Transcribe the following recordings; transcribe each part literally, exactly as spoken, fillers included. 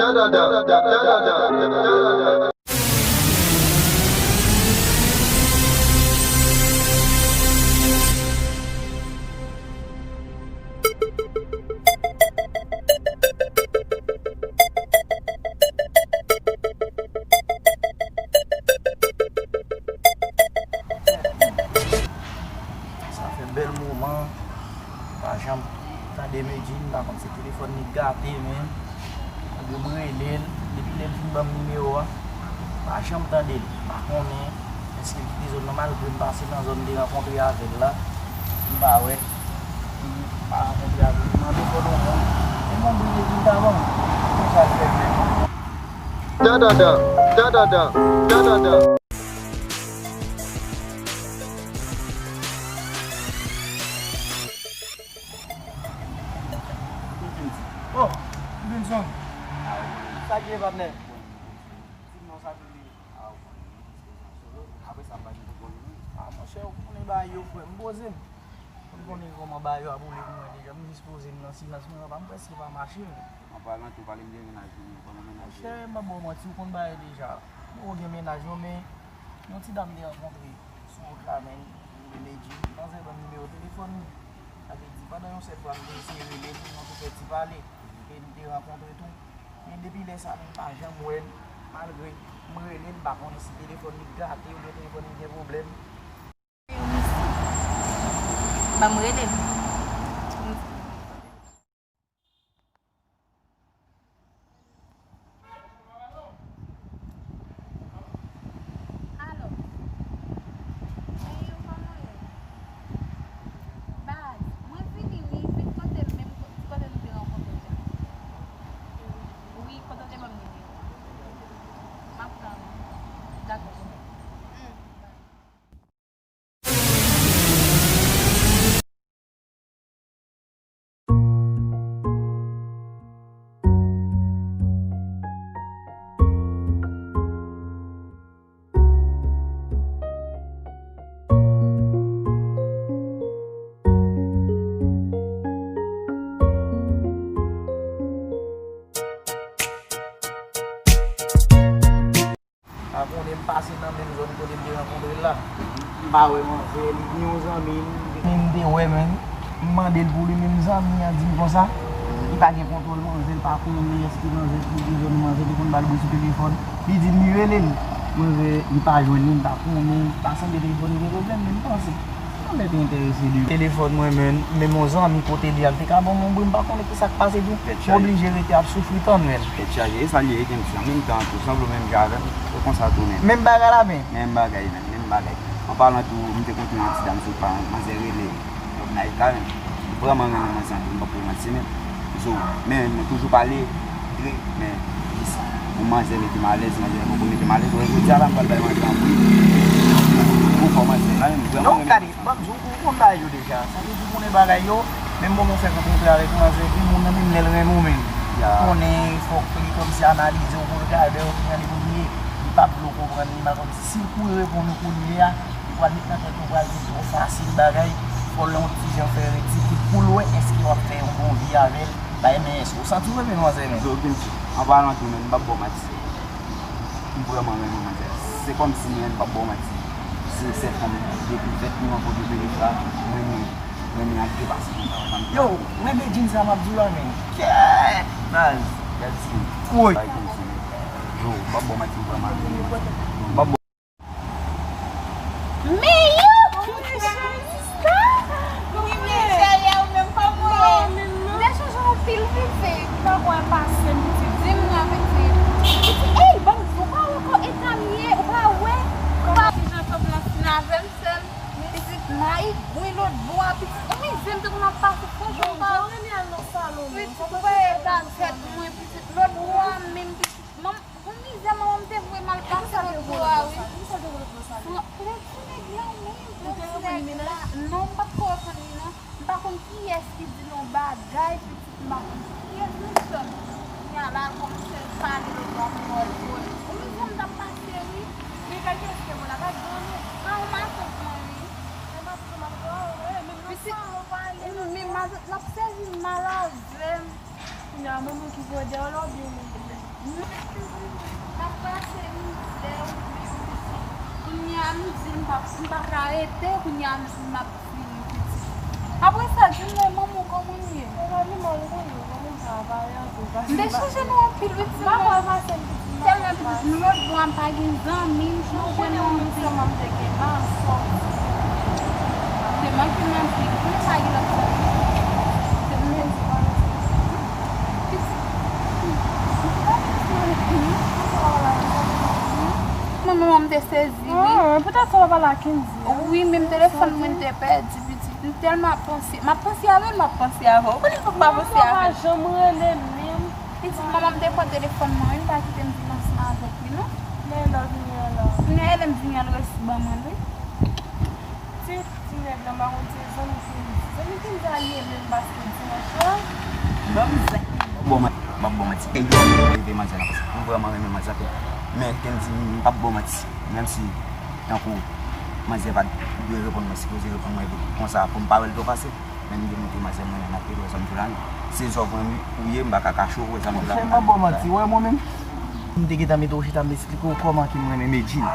Sa fè bèl moman. Pa janm tande Medjine, m pa konn se telefòn li gate, men. Anpil m rele l, depi lè l fin ban m nimewo a, m pa janm tande l. M pa konnen èske l kite zòn nan, malgre m pase nan zòn m te rankontre avè l la. M pa wè, m pa rankontre avè l. M mande fò non moun. E m bliye ki l ta ban m. Pou sa l fè menm. Dandandan, dandandan, dandandan. Oh, Benson. Sa k gen, patnè? Di m non, sa k gen? Ah, monchè, ou konnen bagay yo, frè. M poze m. Ou konnen kòman bagay yo ap woule pou mwen deja. M jis poze m nan silans mwen, pa m prèske pa mache. An palan tou, pale m de mennaj ou, kòman mennaj ou? Monchè, m ap ba w manti, ou konn bagay deja. Mwen gen mennaj mwen, men yon ti dam m te rankontre sou wout la, men, li rele Jim. Manzè ban m nimewo telefòn li. Sa vle di, pandan yon sèl fwa, m te eseye rele Jim nan pou fè ti pale. E m te rankontre tou. Men depi lè sa, m pa janm wè l. Malgre m rele l, m pa konnen si telefòn li gate oubyen telefòn li gen pwoblèm. Ban m rele l. Alo. Hey, yo, kòman w ye? Baz, mwen vini wi, vin kote m menm, ko-, kote nou te rankontre a. Wi, kote w te ban m nimewo a. M ap tann ou. Dakò. Hmm. Pa konnen m pase nan menm zòn kote m te rankontre l la. M pa wè manzè, li gen yon zanmi m. Men m te wè, men m mande l pou li, men zanmi an di m konsa, li pa gen kontwòl manzè, li pa konnen èske manzè ki gen zòn manzè, li konn ba l bri sou telefòn. Li di m li rele l. Manzè, li pa jwenn li, m pa konnen, pa sanble telefòn li gen pwoblèm, men m panse. Sa mèt enterese li. Telefòn mwen, men, menm yon zanmi kote li al te ka ban m yon bri, m pa konnen ki sa k pase tou. M oblije rete ap soufri tann, men. Tèt chaje, e sa l ye, e gen ti an menm tan tou, sanble w menm jan avè m. Se konsa tou, men. Menm bagay la, men. Menm bagay, men, menm bagay. An palan tou, m te kontre yon ti dam sou pa, manzè rele Love Night la, men. M vrèman renmen manzè anpil, m p ap pou manti, men. So, men, mwen toujou pale, Dre, men, jis, yon manzè mete m alèz, manzè poko mete m alèz. Wè, jodi a la, m pral bay manzè yon bri. Pou fò manzè la, men, m vrèman renmen manzè. Non, gade, ban m di w, ou konn bagay yo deja. Sa vle di, ou konnen bagay yo, menm moman w fèk rankontre avèk manzè, gen moun nan menm lè l renmen w menm. Ya. Konnen, fòk li kòmsi analize w pou l gade w ki jan li pou l ye. Li p ap vle w konprann li, m pa konn si l kouri reponn ou kounye a, ou pral met nan tèt ou pral vin twò fasil bagay, fò l yon ti jan fè redi pou l wè èske w ap fè yon bon vi avè l, bay men èske w santi w renmen manzè menm. Zo Guilty, an palan tou menm, m p ap ba w manti. M vrèman renmen manzè. Se kòmsi menm, m p ap ba w manti. Se yon sèl fanm depi fèt nou rankontre Peretra, mwen renmen, renmen ak depase konsa. Yo, mwen de djin sa m ap di w la menm. Kèt! Baz, gad si. Woy! Bay kòmsi. Yo, m p ap ba w manti, m vrèman renmen manzè. M p ap ba w Men yo! Wi, men cheri a ou menm kòman w ye? M te chonje w anpil, pitit. Tankou enpase, pitit. Di m non, pitit. Pitit, ey, ban m di w, ou pa wè kò eta m ye, ou pa wè? Ou pa wè kijan kòb lan fin avè m, sè m? Pitit, mayi gwen lòt bò a, pitit. Ou mizè m te konn ap pase, franchman, ou pa wè? Pitit, ou pa wè eta tèt mwen, pitit. Lòt bò a menm, pitit. Manm, Pou mizè manman m te voye m al pase lòt bò a, wi. Fran-, pran ti nèg la, wi, pran ti nèg la. Non, m pa t ko reponn li, non. M pa konn kiyès ki di l yon bagay, pitit, m pa konn kiyès, non, sè m. Kounye a la, l kòmanse pale lòt bò a pou mwen, pou mwen. Pou mizè m t ap pase, wi. Men gade kiyès ki te voye la, gade granmoun. A, yon matant mwen, wi. Yon matant, yon matant, a, wi, men non, sa, ou pa ale, non. Men matant, l ap sèvi mal avè m. Kounye a, manman ki voye dèyè w la, oubyen ou menm? M ap pase mizè, wi, pitit. Kounye a, m di m p ap, m pa ka rete, kounye a, m di m ap vini, pitit. Apre sa, di m, men manman w kòman l ye? Manman li mal, ou konnen, manman m pa pale anpil, pase m te chèche nou anpil, pitit. M pa pale pase m, pitit, m pa pale pase. Tèlman, pitit, lòt bò a, m pa gen zanmi, m chèche nou anpil. Sèlman m te gen, m pa sòti. Se manke manti, m pa gen lòt sòti. Se m te di manti. Manman, m te sezi, wi. Ah, poutèt sa w pa pale a Kendy. Wi, menm telefòn mwen te pèdi, pitit. M tèlman ap panse. M ap panse avè l, m ap panse avè w. Ou konnen fòk m pa panse avè l. Manman pa janm rele menm. Pitit, manman m te pran telefòn mwen, wi, m pa kite m vin ansanm avèk li, non. Lè l vini an la. Lè m vini an, l resi ban mwen, wi. Ti, ti nèg la, m pa konn se zanmi Kendy. Zanmi Kendy a li ye menm paske dimanch lan. Ban m zèk. Bon, m ap ba w manti. E yo, m leve manzè nan paske m vrèman renmen manzè anpil. Men Kendy, m p ap ba w manti. Menm si, tankou, manzè pa t dwe reponn mwen, sipoze reponn mwen konsa pou m pa wè l twò pase. Men m demontre manzè m renmen m anpil, wè sa m di w la, non. Se zòv mwen ou ye, m pa ka kache w, wè sa m di w la. Monchè, m p ap ba w manti, wè mwen menm. M te gentan mete w chita, m esplike w kòman ke m renmen Medjine.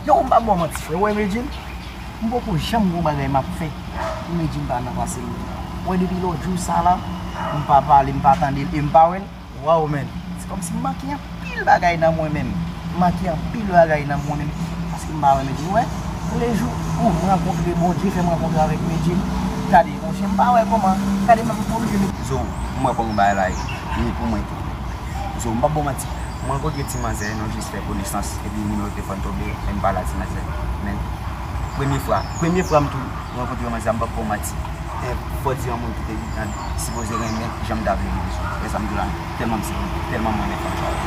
Yo, m p ap ba w manti, frè, wè Medjine. M poko janm gen yon bagay m ap fè pou Medjine pa nan pase m. Wè depi lòt jou sa la, m pa pale, m pa tande l, e m pa wè l. Waw, man. Se kòmsi m manke anpil bagay nan mwen menm. M manke anpil bagay nan mwen menm. Paske m pa renmen di, wè, toulejou, ou, m rankontre Bondye, fè m rankontre avèk Medjine. Gade, monchè, m pa wè kòman. Gade, m ap oblije met. Zo, m wè kòman bagay la ye. Ni pou mwen tou. Zo, m p ap ba w manti. M rankontre ti manzè, nou jis fè konesans, epi nimewo telefòn tonbe, e m pale a ti manzè. Men, premye fwa, premye fwa m tou rankontre manzè a, m p ap ba w manti. E fò di yon moun ki te gentan sipoze renmen jan m ta vle viv sou. E sa m di w la, tèlman m sipoze, tèlman m renmen fanm sa yo.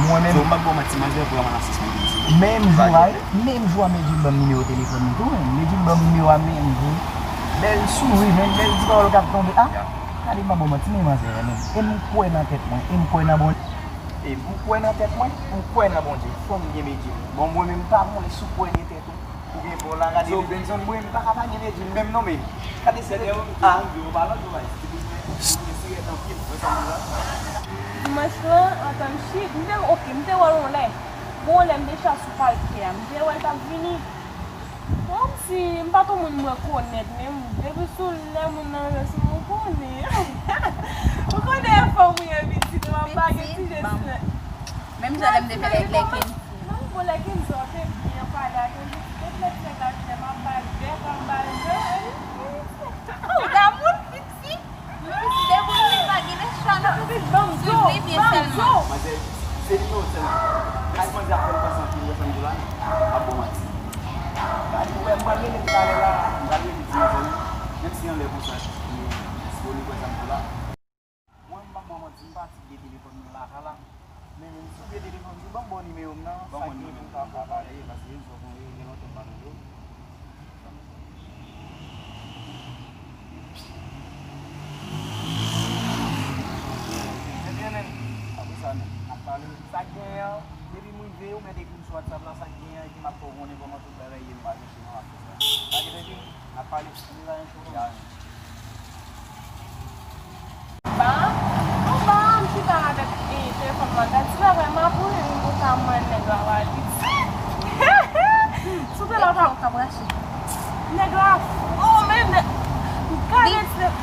Mwen menm. So, m p ap ba w manti, manzè vrèman nan sispann vin sou. Menm jou a, menm jou a, Medjine ban m nimewo telefòn li tou, men Medjine ban m nimewo a menm jou. Bèl souri, menm bèl ti pawòl k ap tonbe. Ah, gade, m p ap ba w manti, men manzè renmen m. E m kwè nan tèt mwen, e m kwè nan Bondye. E m kwè nan tèt mwen, m kwè nan Bondye. Fanm byen Medjine. Bon, mwen menm, m pa konnen si w kwè nan tèt ou. Oubyen bò la, gade. So, Benson, mwen, m pa ka pa gen Medjine menm non, men. Gade se de. Ah. Dimanch lan, antan m chita, m te, ok, m te wè l yon lè. Bon, lè m te chita sou palke a, m te wè l t ap vini. Kòmsi m pa t yon moun m rekonèt, men depi sou lè moun nan resi m, ou konnen. Ou konnen e fanm ou ye, pitit, ou ap bagay ti jès la. Menm jan lè m te fè lè Kendy. Menm pou lè Kenzo te byen pale ak Kenzo, tout lè ti nèg la vin, m ap ba l bèk, m ap ba l bèk. Oh, damoun, pitit. Pitit, depi w vin pa gen lechwa, non, pitit, ban m zo, ban m zo. Manzè, se nimewo sèlman. Gade manzè ap fè m panse anpil, wè sa m di w la, m ap ba w manti. Gade, ou wè, m pral rele l talè la, m pral rele l di manzè, menm si anlè konsa, disponib, wè sa m di w la. Mwen, m p ap ba w manti, m pati bliye telefòn mwen lakay la. Men menm si w bliye telefòn, di w ban m ba w nimewo m nan, sa k gen pou m ka fè w pale, paske Enzo konn gen lontan m pa tande w. Ebyen, men, apre sa, men, n ap pale. Sa k genyen an, depi m rive, ou mèt ekri m sou WhatsApp la, sa k genyen an, epi m ap fè w konnen kòman tout bagay ye, m pa gen chema, m ap fè sa. Pa gen pwoblèm. N ap pale. Ann pale. Ya. Ba, anba, m chita avèk, e, telefòn mwen. Gad ti bagay, m ap ri, m kontan mwen nèg la pale. Sou telefòn. Ou ka, ou ka brache. Nèg la, oh, men nèg, gade ti nèg.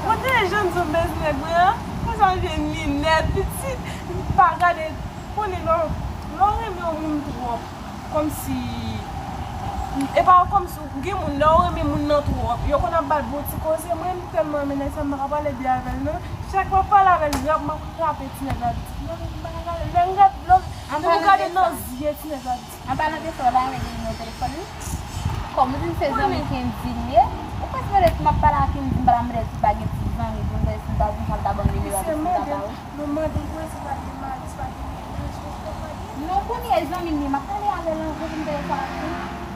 Kote jan m sou bèz nèg mwen an? Konsa m vin linèt, pitit. M pa gade, konnen lè, lè w renmen yon moun twòp. Kòmsi, e pa kòmsi, gen moun, lè w renmen moun nan twòp, yo konn ap ba l bon ti koze. Mwen, m tèlman renmen nèg sa, m pa ka pale byen avè l, non. Chak m ap pale avè l, rap, m ap rape ti nèg la. Lè m gade, lè m gade nan zye ti nèg la. An palan de sa, w ta renmen gen nimewo telefòn li? Kòm ou di m se zanmi Kendy li ye, ou pa t mande si m ap pale ak Kendy, m pa t ap mande si w pa gen ti zanmi pou m tande si m ta di sa, l ta ban m nimewo a, si m ta ba ou. Mwen mande pou Enzo pa gen mari, pa gen menaj, pa gen. Non, kounye a zanmi m li, m ap pale avè l ankò pou m te pale.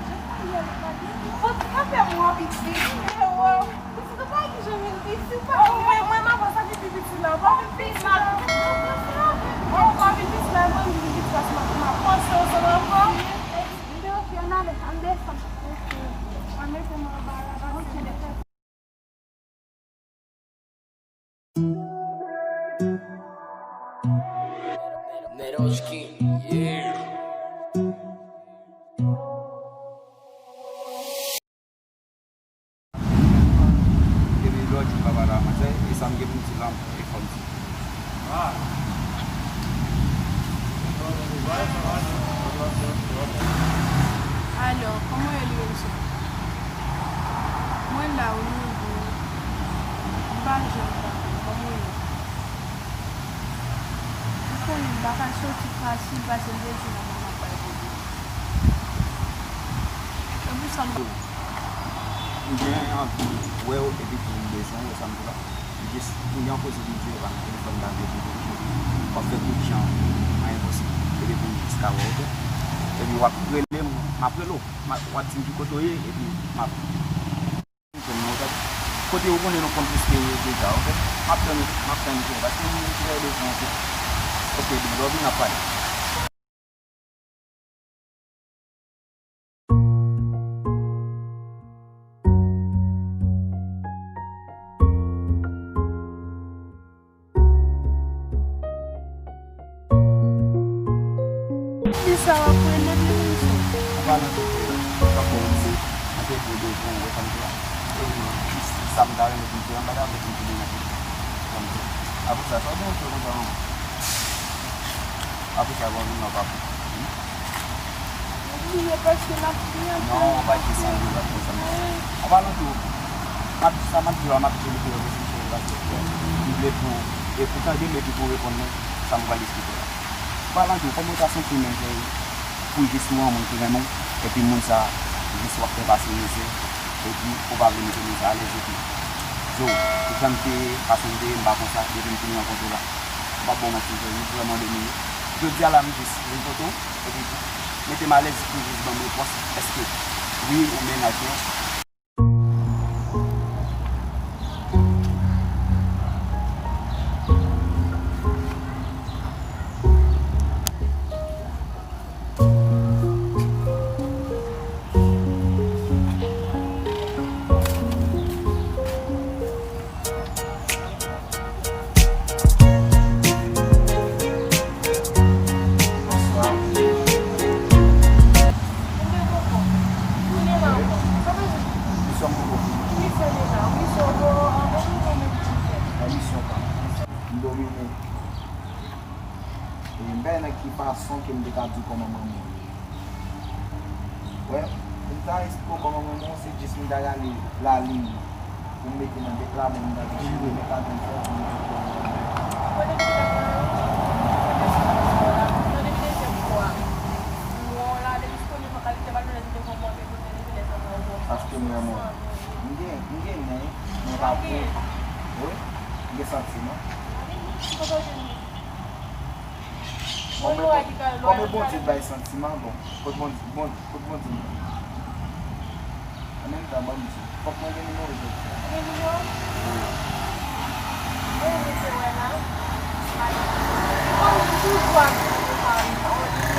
Jan m pale avè l, pa gen. Bon, sa fè mwen anvi di, men waw. Pitit ou pa ki jan vin pitit, pa. Oh, mwen, mwen, m ap sa ki pi pitit la, pa vin pitit la. Oh, pa vin pitit la, mwen vin pitit la, se m ap, m ap panse ansanm ankò. Mwen te ofri ann ale, ann desann. Ok. Ann mete mwen anba la, paske. Ok, dakò. Epi lòt jou m pa pale a manzè, e sa m gen pou m di la, e fò m di. Alò, kòman w ye, Lorenzo? Mwen la, wi, mwen bon. M pa janm pa bon. Kòman w ye? Ou konnen m pa ka soti fasil, pase m bezwen nan moun ap bay pwoblèm. Se pou sa m. M gen anvi wè w, epi tou m bezwen w, sa m di w la. M jis, m gen yon koze pou m di w, pa nan telefòn, m pa vle pou w, w ap fè tout jan, mwayen posib, epi pou m jis ka wè w, oke? Epi w ap rele m, m ap rele w, m a, w ap di m ki kote w ye, epi m ap jwenn nou, oke? Kote ou konnen nou konn plis ke yo deja, oke? M ap tann ou, m ap tann ou, paske m trè bezwen w, oke? Oke, byen, lè w vin, n ap pale. Kisa w ap rele m, Lorenzo? An palan de, tankou w di, mwen te di w deja, ou wè sa m di la. E sa m ta renmen pou m di w, m pa ta vle pou m di w nan telefòn. Sa m di w. Apre sa, sa w gen yon jwe konsa, manman? Apre sa, bon, vin nan papa. Ou bliye paske n ap kriye anpil. Non, ou pa di sa, ou pa di sa. An palan tou, m ap di sa, m ap di w la, m ap di w li pou yo resi cheri paske m vle pou, e pou tande m epi pou reponn mwen sa m pral esplike w la. An palan tou, kòman w ta santi w menm cheri, pou jis ou wè yon moun ki renmen w, epi moun sa jis w ap fè pase mizè, epi ou pa vle mete moun sa alèz, epi Zo, jan m te ye, fason m te ye, m pa konsa, depi m fin rankontre w la. M p ap ba w manti, m vrèman domine. Jodi a la, m jis vin kote w, epi mete m alèz pou w jis ban m repons, èske wi ou mennaj mwen. M domine. E m pa nan ki fason ke m te ka di w kòman manman m ye. Wè, pou m ta esplike w kòman manman w, se jis m ta rale lalin pou m mete nan bèk la, men m ta di cheri, men pa vin fè pou m di w kòman manman m ye. Paske m renmen w. M gen, m gen nen, men pa pou. Wi, m gen santiman. Kòman Bondye bay santiman, bon, kot Bondye, bon, kot Bondye menm? An menm tan, ban m di, fòk mwen gen nimewo jodi a. Gen nimewo? Wi. Bon, mwen se wè la. Kòm toujou ap di nou pa ri,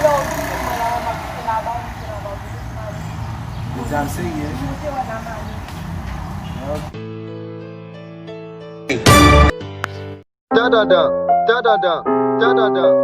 lè w vin jwenn mwen la, w ap kite la ba w, kite la ba w, toujou pa ri. Jodi a m serye. Nou te wè nan mari. Ok. Dandandan, dandandan, dandandan.